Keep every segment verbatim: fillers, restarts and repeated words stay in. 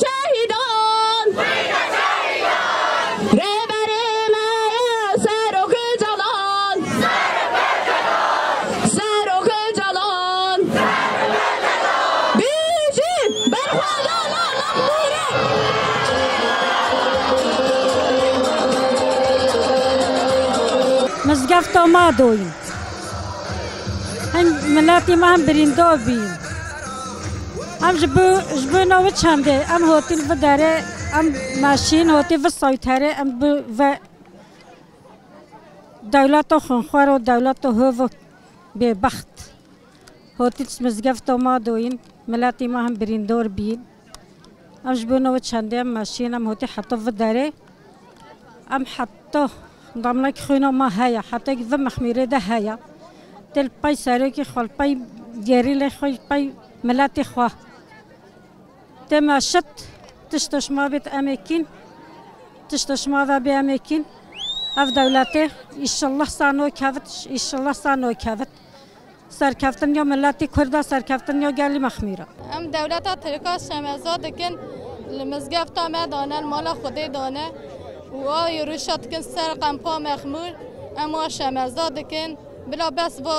Şehîdan! Rêberê me ye Serok Ocalan! Serok Ocalan! Bijî! Berxwedana Namûrê! Mizgefta Madoyî. Hem miletê me hem birîndar bîn. Em ji bo, ji bo navê çendê, em hotîn vi derê, em meşîn hotî vi sayterê, em bi ve dewleta xunxwar û dewleta hov û bêbext. Hotî mizgefta Madoyîn, miletê me hem birîndar bîn. Em ji bo navê çendê em meşîn, em hotî heta vi derê. Em heta damlek xwîna me heye, heta vi mexmîrê de heye. Tê li pey serokê xwe, li pey gerîlê xwe, li pey miletê xwe. Tê me şit, tişta şima bêt em ê kîn, tişta şima ve bê em ê kîn. Ev dewletê, îşillah ser nokevit, îşillah ser nokevit. Serkeftin ya miletê Kurda, serkeftin ya gelî Mexmîra. Em dewleta Tirka şemeza dikin, li mizgefta me dane, li mala Xwedê dane û a yurişa dikin ser qempa Mexmûr, em a şemeza dikin. Bila bes va,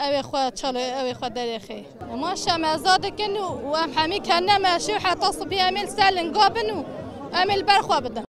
e, ew ê xwe çalê, ew ê xwe derêxê. Em a şemeza dikin û, û em hemî kene meşî û heta sibî em ê li ser linga bin û em ê li ber xwe bidin.